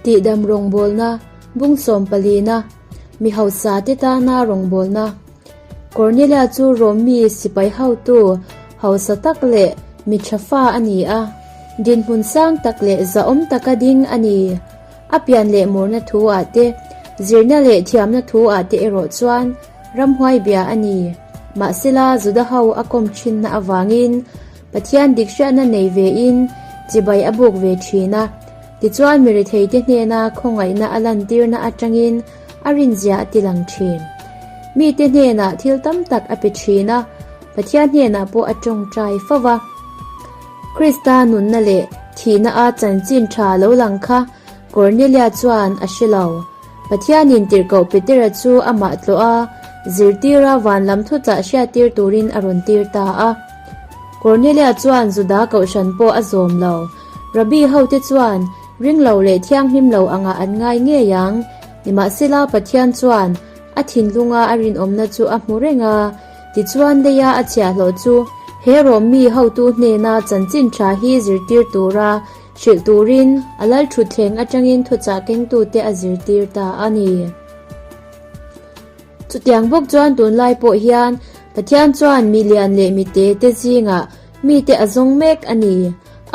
Tihdam rawngbawlna, Bung sawmpalina, Mi hausa te tana rawngbawlna. Cornelia chu Rom mi sipai hotu hausa tak leh mi tha fa a ni a, dinhmun sang tak leh zahawm taka ding a ni. A pian leh murna thu ah te, zirna leh thiamna thu ah te erawh chuan ramhuai bia a ni. Mahsela Juda ho a kawm thinna avangin Pathian dik hriatna nei ve in chibai a buk ve thin a, tichuan mi retheite hnena khawngaihna a lantirna atangin a rinzia a tilang thin. Mite hnenah thil tam tak a pe thin a, Pathian hnenah pawh a tawngtai fo va. Krista nunna leh thihna a chanchin tha lo lang kha Kornelia chuan a hre lo. Pathianin tirhkoh Petera chu amah tlawh a, zirtira van lam thuchah hriattir turin a rawn tir ta a. Kornelia chuan Juda kohhran pawh a zawm lo. Rabbi hote chuan ring lo leh thianghlim lo angah an ngai ngei ang. Nimahsela Pathian chuan a thinlunga a rinawmna chu a hmu reng a, tichuan leia a chhiahhlawh chu he Rom mi hotu hnena chanchin tha hi zirtir tura Hrilh turin a lal thutthleng atangin thuchah kengtute a zirtir ta a ni. Chutiang bawk chuan tunlai pawh hian Pathian chuan mi lian leh mi te te zingah mite a zawng mek a ni.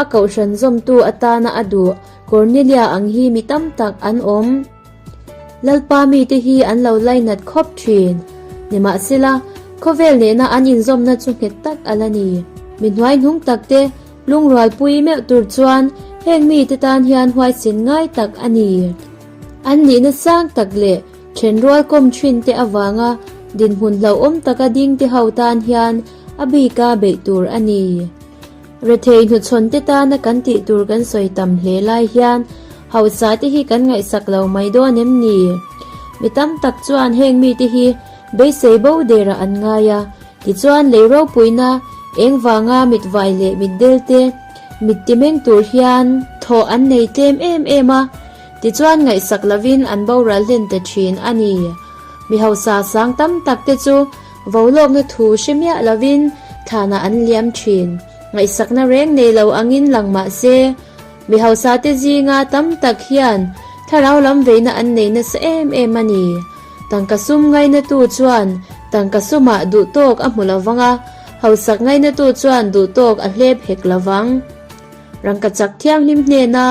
A kohhran zawmtu atana a duh Cornelia ang hi mi tam tak an awm. Lalpa mite hi an lo lainat khawp thin. Nimahsela, khawvel nena an inzawmna chu nghet tak a la ni. Mi hnuaihnung takte Lungrualpui meuh tur chuan heng mite tan hian huaisin ngai tak a ni. An nihna sang tak leh thenrual kawm thin te avanga dinhmun hlauhawm taka ding te ho tan hian a bika beih tur a ni. Rethei hnuchhawn te tana kan tih tur kan sawi tam hle lai hian hausa te hi kan ngaihsak lo mai dawn em ni? Mi tam tak chuan heng mite hi beisei bo derah an ngai a, Tichuan lei ropuina eng vanga mitvai leh mitdelte mit timeng tur hian thawh an nei tlem em em a, tichuan ngaihsak lovin an boral hlen ta thin a ni. Mi hausa sang tam tak te chu volawkna thu hre miah lovin thlanah an liam thin. Ngaihsakna reng nei lo angin lang mah se, mi hausa te zinga tam tak hian thlarau lam veina an nei nasa em em a ni. Tangka sum ngainatu chuan tangka sumah duhtawk a hmu lovang a, hausak ngainatu chuan duhtawk a hlep hek lovang. Rangkachak thianghlim hnena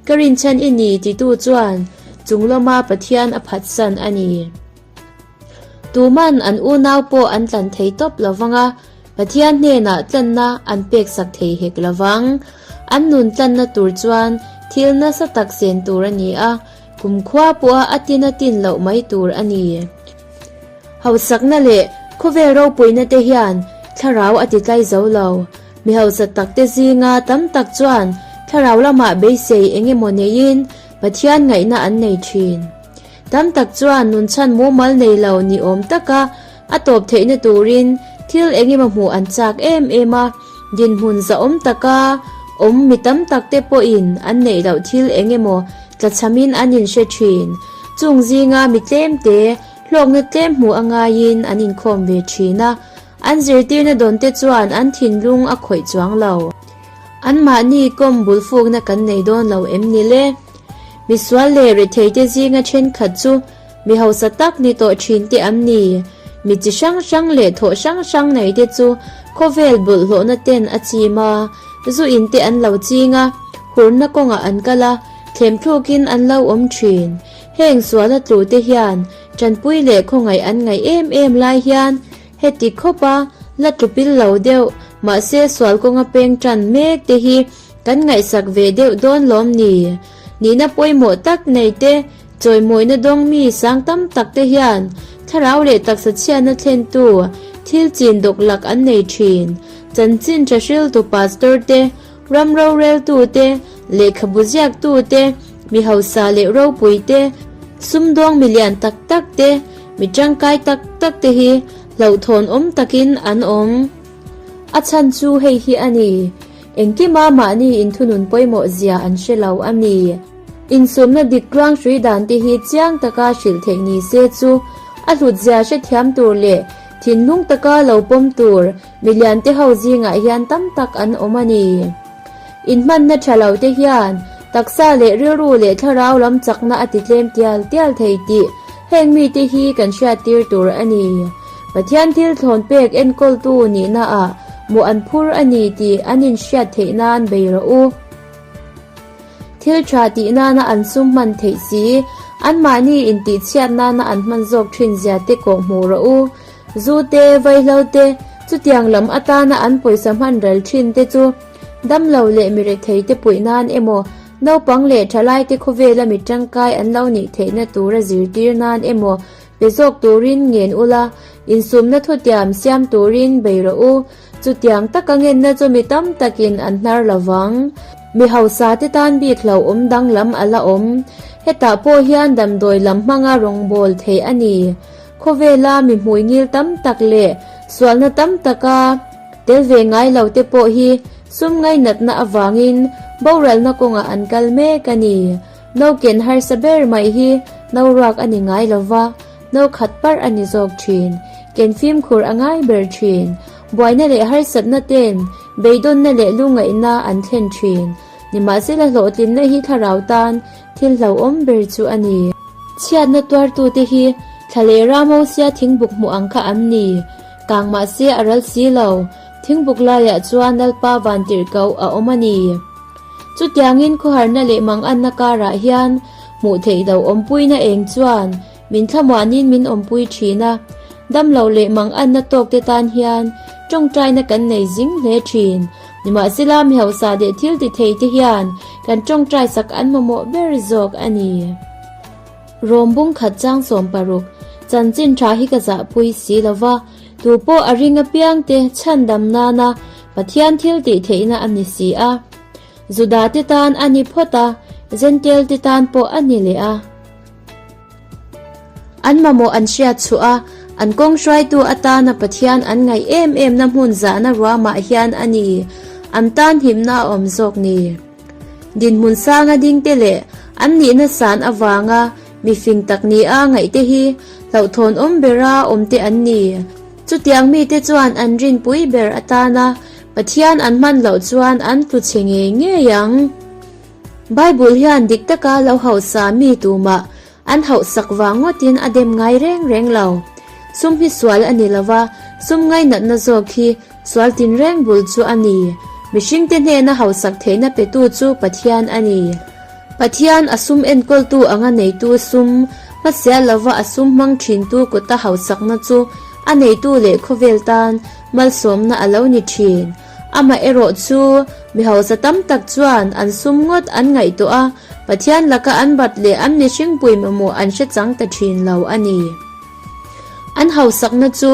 ka rinchhan i ni titu chuan chunglawma Pathian a phatsan a ni. Tuman an unau pawh an tlan thei tawp lovang a, Pathian hnenah tlanna an peksak thei hek lovang. An nun tlanna tur chuan thil nasa tak sen tur a ni a, Kumkhua pawha a tin a tin loh mai tur a ni. Hausakna leh khawvel ropuina te hian thlarau a ti tlai zo lo. Mi hausa tak te zinga tam tak chuan thlarau lamah beisei eng emaw neiin Pathian ngaihna an nei thin. Tam tak chuan nunchhan mumal nei lo ni awm taka a tawp theihna turin thil eng emaw hmuh an chak em em a, dinhmun zahawm taka awm mi tam tak te pawhin an neih loh thil eng emaw tlachhamin an inhre thin. Chung zinga mi tlemte hlawkna tlem hmuh a ngaiin an inkhawm ve thin a, an zirtirna dawnte chuan an thinlung a khawih chuang lo. Anmahni kawm bulfukna kan nei dawn lo em ni le? Misual leh retheite zinga thenkhat chu Mi hausa tak ni tawh thin te an ni. Mi chi hrang hrang leh thawh hrang hrang nei te chu khawvel bawlhhlawhna ten a chim a, zu in te an lo ching a, hurna kawngah an kal a, thlemthlukin an lo awm thin. Heng suala tlu te hian tanpui leh khawngaih an ngaih em em lai hian heti khawpa la tlu pil lo deuh mahse sual kawnga peng tan mek te hi kan ngaihsak ve deuh dawn lawm ni? Nihna pawimawh tak nei te Chawimawina dawng mi sang tam tak te hian thlarau leh taksa chhiatna thlentu thil chin dawk lak an nei thin. Chanchin tha hriltu pastor te, ram roreltu te, lehkhabu ziaktu te, mi hausa leh ropui te, sumdawng milian tak tak te, mi tangkai tak tak te hi hlauhthawn awm takin an awm. A chhan chu hei hi a ni, engkima mahni inthunun pawimawh zia an hre lo a ni. Insumna dik tluang hrui dan te hi chiang taka hrilh theih ni se chu a hlutzia hrethiam tur leh thinlung taka lo pawm tur milian te ho zingah hian tam tak an awm a ni. Inhmanna tha lo te hian Taksa leh rilru leh thlarau lam chakna a ti tlem tial tial thei tih heng mite hi kan hriattir tur a ni. Pathian thil thlawn pek enkawltu nihnaah mawh an phur a ni tih an inhriat theih nan bei rawh u. Thil tha tih nana an sum hman theih si, anmahni intihchhiat nana an hman zawk thin zia te kawh hmuh rawh u. Zu te, vaihlo te, chutiang lam atana an pawisa hman ral thin te chu damlo leh mirethei te puih nan emaw, naupang leh thalai te khawvela mi tangkai an lo nih theihna tura zirtir nan emaw pe zawk turin ngen ula, insumna thutiam siam turin bei rawh u. Chutiang taka ngenna chu mi tam takin an hnar lo vang. Mi hausa te tan bik hlauhawm danglam a la awm. Hetah pawh hian damdawi lam hmanga rawngbâwl theih a ni. Khawvela mi hmuingil tam tak leh sualna tam taka tel ve ngai lo te pawh hi sum ngainatna avangin boralna kawngah an kal mek a ni. No ken harsa ber mai hi no ruak a ni ngai lo va, no khat parh a ni zawk thin. Ken fimkhur a ngai ber thin. Buaina leh harsatna ten beidawnna leh lungaihna an thlen thin. Nimahsela hlawhtlinna hi thlarau tan thil hlauhawm ber chu a ni. Chhiatna tuartute hi thla leh Ramosia thingbuk hmuh ang kha an ni. Kang mahse a ral si lo. Thingbuk laiah chuan Lalpa vantirhkoh a awm a ni. Chutiangin khawharna leh manganna karah hian hmuh theih loh awmpuina eng chuan min thlamuanin min awmpui thin a. Damlo leh manganna tawkte tan hian tawngtaina kan nei zing hle thin. Nimahsela mi hausa leh thil ti thei te hian kan tawngtai sak an mamawh ber zawk a ni. Rawm bung khat chang 60 chanchin tha hi ka zahpui si lova, tu pawh a ring apiang te chhandam nana Pathian thil tih theihna a ni si a. Juda te tan a ni phawt a, Jentail te tan pawh a ni leh a. An mamawh an hriat chhuah a, an kawng hruaitu atana Pathian an ngaih em emna hmun zahna ruamah hian a ni an tan himna a awm zawk ni. Dinhmun sanga dingte leh an nihna san avanga mi fing tak nia ngaihte hi hlauhthawn awm bera awmte an ni. Chutiang mite chuan an rinpui ber atana Pathian an hman loh chuan an tlu chhe ngei ngei ang. Bible hian dik taka lo hausa mi tumah an hauhsak vang ngawtin a dem ngai reng reng lo. Sum hi sual a ni lova, sum ngainatna zawk hi sual tinreng bul chu a ni. Mihringte hnena hausak theihna petu chu Pathian a ni. Pathian a sum enkawltu anga neitu sum hmasial lova a sum hmang thintu kuta hausakna chu a neitu leh khawvel tan malsawmna a lo ni thin. Amaherawh chu, mi hausa tam tak chuan an sum ngawt an ngaihtuah a, Pathian laka an bat leh an mihringpui mamawh an hre chang ta thin lo a ni. An hausakna chu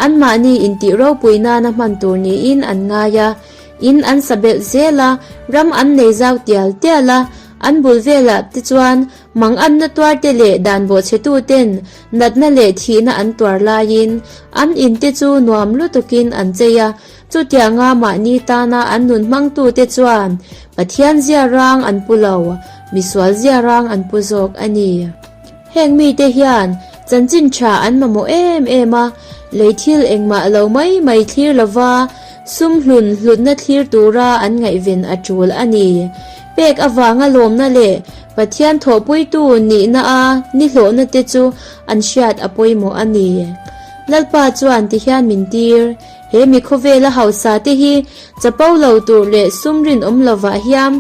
anmahni intih ropui nana hman tur niin an ngai a, in an sa belh zel a, ram an nei zau tial tial a, an bul velah te chuan Manganna tuarte leh dan bawhchhetuten natna leh thihna an tuar laiin an inte chu nuam lutukin an chei a, chutianga mahni tana an nun hmangtute chuan Pathian zia rang an pu lo, misual zia rang an pu zawk a ni. Heng mite hian chanchin tha an mamawh em em a, lei thil engmah lo mai mai thlir lova sum hlun hlutna thlir tura an ngaihven a tul a ni. Pek avanga lawmna leh Pathian thawhpuitu nihna a nihlawhna te chu an hriat a pawimawh a ni. Lalpa chuan tihian min tir, He mi khawvela hausa te hi chapo lo tur leh sum rinawm lovah hian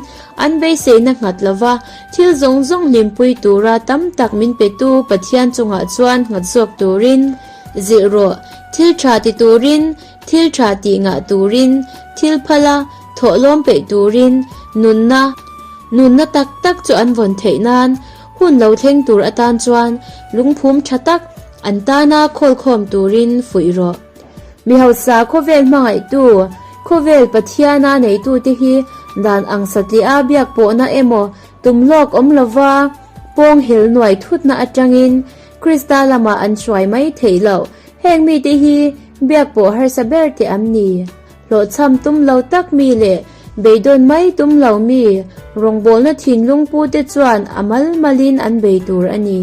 an beiseina nghat lova thil zawng zawng hlimpui tura tam tak min petu Pathian chungah chuan nghat zawk turin zilh rawh. Thil tha ti turin, thil tha tih ngah turin, thil phala thawhlawm peih turin nunna, Nunna tak tak chu an vawn theih nan hun lo thleng tur atan chuan lungphum tha tak an tana khawlkhawm turin fuih rawh. Mi hausa khawvel hmangaihtu, khawvel Pathiana neitute hi dan ang satliah a biak pawhna emaw tum lawk awm lova pawng hel nuai thutna atangin Krista lamah an hruai mai theih loh. Heng mite hi biak pawh harsa ber te an ni. Hlawhchham tum lo tak mi leh beidawn mai tum lo mi rawngbawlna thinlung pute chuan a mal malin an bei tur a ni.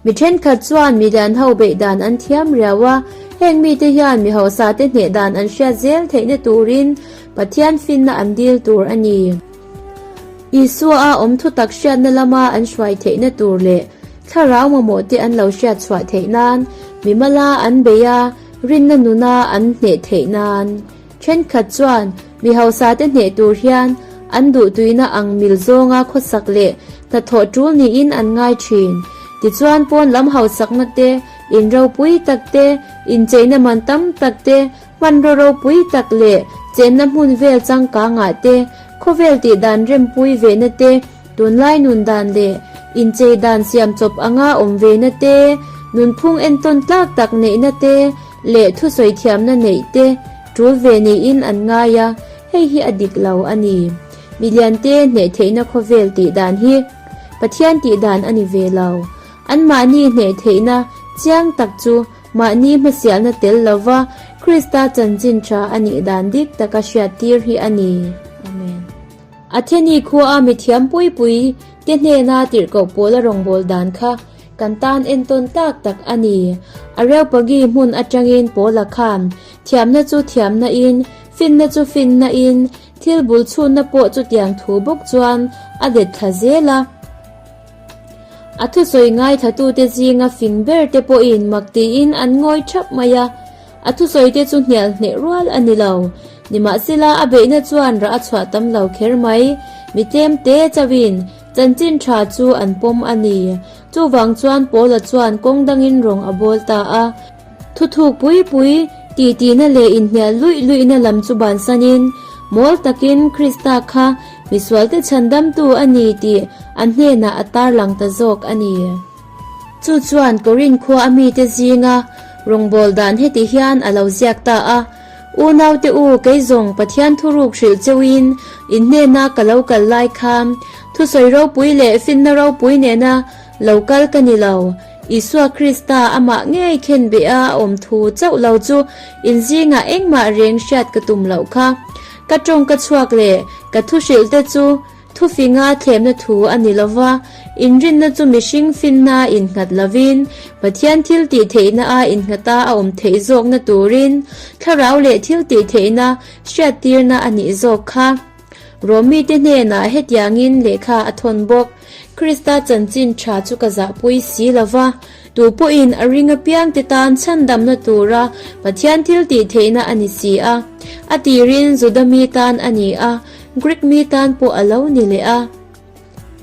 Mi thenkhat chuan mi lian ho beih dan an thiam riau a, heng mite hian mi hausate hneh dan an hriat zel theihna turin Pathian finna an dil tur a ni. Isua a awm thutak hriatna lama an hruai theihna tur leh thlarau mamawh te an lo hriat chhuah theih nan mimala an bei a, rinna nuna an hneh theih nan. Thenkhat chuan mi hausa te hneh tur hian an duhtuina ang mil zawnga khawsak leh hnathawh tul niin an ngai thin. Tichuan pawn lam hausakna te, in ropui tak te, incheina man tam tak te, Hmanraw ropui tak leh chenna hmun vel changkangah te, khawvel tih dan rempui vehna te, tunlai nun dan leh inchei dan siam chawp anga awm vehna te, nunphung entawn tlak tak neihna te leh thusawi thiamna neih te tul ve niin an ngai a, hei hi a dik lo a ni. Miliante hneh theihna khawvel tih dan hi Pathian tih dan a ni ve lo. Anmahni hneh theihna chiang tak chu Mahni hmasialna tel lova Krista chanchin tha a nih dan dik taka hriattir hi a ni. Amen. Atheni khua a mithiam pui pui te hnena tirhkoh pawl a rawngbâwl dan kha kan tan entawn tlak tak a ni. Areopagi hmun atangin Paula khan thiamna chu thiamna in, finna chu finna in, thil bul chhunna pawh chutiang thu bawk chuan a let thla zel a. A thusawi ngaithlatute zinga fing ber te pawhin mak tiin an ngawi thap mai a, a thusawite chu hnial hneh rual a ni lo. Nimahsela a beihna chuan rah a chhuah tam lo kher mai. Mi tlem te chauhin chanchin tha chu an pawm a ni. Chuvang chuan Paula chuan kawng dangin rawng a bawl ta a. Thuthuk pui pui, tihtina leh inhnial luih luihna lam chu bansanin, mawl takin Krista kha misualte chhandamtu a ni tih an hnenah a tarlang ta zawk a ni. Chu chuan Korinth khua a mite zinga rawngbâwl dan heti hian a lo ziak ta a, Unaute u, kei zawng Pathian thuruk hrilh cheuhin in hnena ka lo kal lai kha, thusawi ropui leh finna ropui nena lo kal ka ni lo. Isua Krista amah ngei khen beh a awm thu chauh lo chu in zingah engmah reng hriat ka tum loh kha. Ka tawng ka chhuak leh ka thu hrilh te chu thufinga thlemna thu a ni lo va, inrinna chu mihring finna innghat lovin Pathian thil tih theihna a innghata a awm theih zawkna turin thlarau leh thil tih theihna hriattirna a nih zawk kha. Rawmite hnenah hetiangin lehkha a thawn bawk, Krista chanchin tha chu ka zahpui si lo va, tu pawhin a ring apiangte tan chhandamna tura Pathian thil tih theihna a ni si a. A tirin Juda mi tan a ni a, Grik mi tan pawh a lo ni leh a.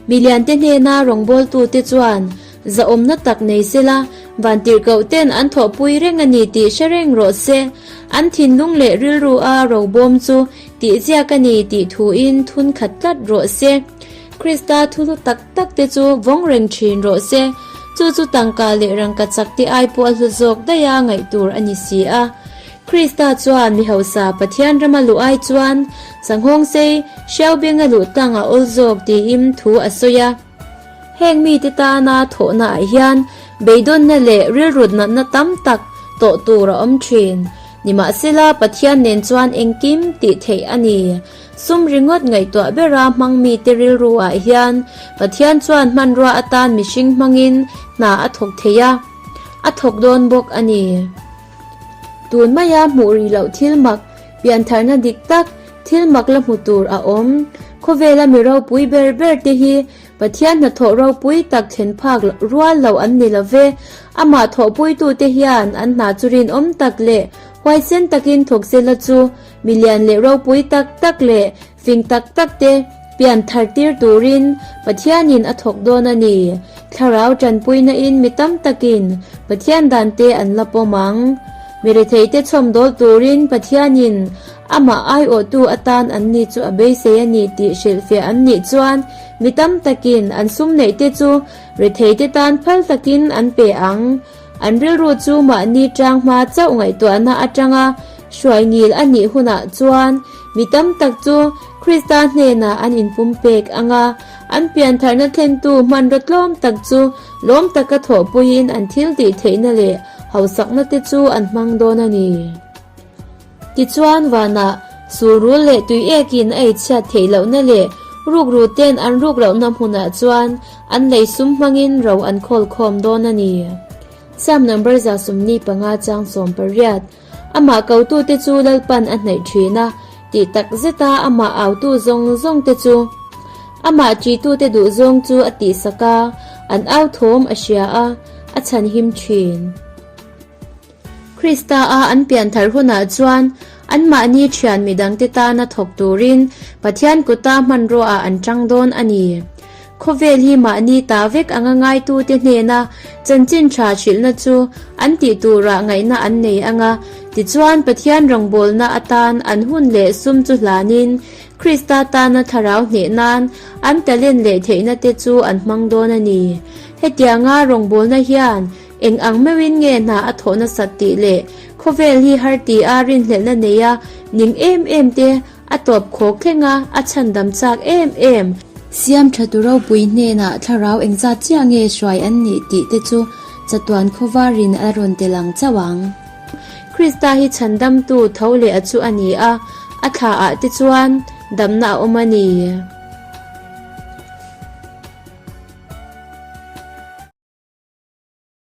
Miliante hnena rawngbawltute chuan zahawmna tak nei sela, vantirhkohten an thawhpui reng a ni tih hre reng rawh se. An thinlung leh rilru a robawm chu tihziak a ni tih thuin thun khat tlat rawh se. Krista thu hlu tak tak te chu vawng reng thin rawh se. Chu chu tangka leh rangka chak te ai pawh a hlu zawk daih a ngaih tur a ni si a. Krista chuan mi hausa Pathian rama luh ai chuan sanghawng sei hriau benga luh tlang a awl zawk tiin thu a sawi a. Heng mite tana thawhna ah hian beidawnna leh rilrut natna tam tak tawh tur a awm thin. Nimahsela Pathian nen chuan engkim tih theih a ni. Sum ringawt ngaihtuah bera hmang mite rilru ah hian Pathian chuan hmanrua atan mihring hmangin hna a thawk thei a, a thawk dawn bawk a ni. Tun maia hmuh rih loh thil mak, piantharna dik tak, thil mak la hmu tur a awm. Khawvela mi ropui ber ber te hi Pathian hnathawh ropui tak thlen phak rual lo an ni lo ve. Amah thawhpuitute hian an hna chu rinawm tak leh huaisen takin thawk sela chu mi lian leh ropui tak tak leh fing tak tak te pian thar tir turin Pathianin a thawk dawn a ni. Thlarau tanpuina in mi tam takin Pathian dan te an la pawm ang. Mi retheite chhawmdawl turin Pathianin amah aiawhtu atan an ni chu a beisei a ni tih hrilhfiah an nih chuan mi tam takin an sum neih te chu retheite tan phal takin an pe ang. An rilru chu mahni tang hma chauh ngaihtuahna atanga hruai ngil a nih hunah chuan mi tam tak chu Krista hnenah an inpumpek ang a, an piantharna thlentu hmanraw tlawm tak chu lawm taka thawhpuiin an thil tih theihna leh hausakna te chu an hmang dawn a ni. Tichuan vanah sulrul leh tuiekin a eichhiat theih lohna leh rukru ten an ruk lohna hmunah chuan an lei sum hmangin ro an khawl khawm dawn a ni. Psalm number 145 chang 18 Amah kotute chu Lalpan a hnaih thin a, tih tak zeta amah autu zawng zawng te chu. Amah ṭihtute duhzawng chu a tihsak a, an au thawm a hria a, a chhanhim ṭhin. Krista a an pianthar hunah chuan anmahni ṭhian midangte tana thawk turin Pathian kuta hmanruaah an ṭang dawn a ni. Khawvel hi mahni ta vek anga ngaitute hnena chanchin ṭha hrilhna chu an tih turah ngaihna an nei anga, tichuan Pathian rawngbawlna atan an hun leh sum chu hlanin Krista tana thlarau hneh nan an talent leh theihna te chu an hmang dawn a ni. Hetianga rawngbawlna hian Eng ang meuhin nge hna a thawh nasat tih leh khawvel hi har ti a rinhlelhna nei a ning em em te a tawp khawk thleng a, a chhandam chak em em. Siam tha tu ropui hnenah thlarau engzat chiah nge hruai an nih tih te chu chatuan khawvarin a rawn tel ang chauh ang. Krista hi chhandamtu tho leh a chu a ni a, a thla ah te chuan damna a awm a ni.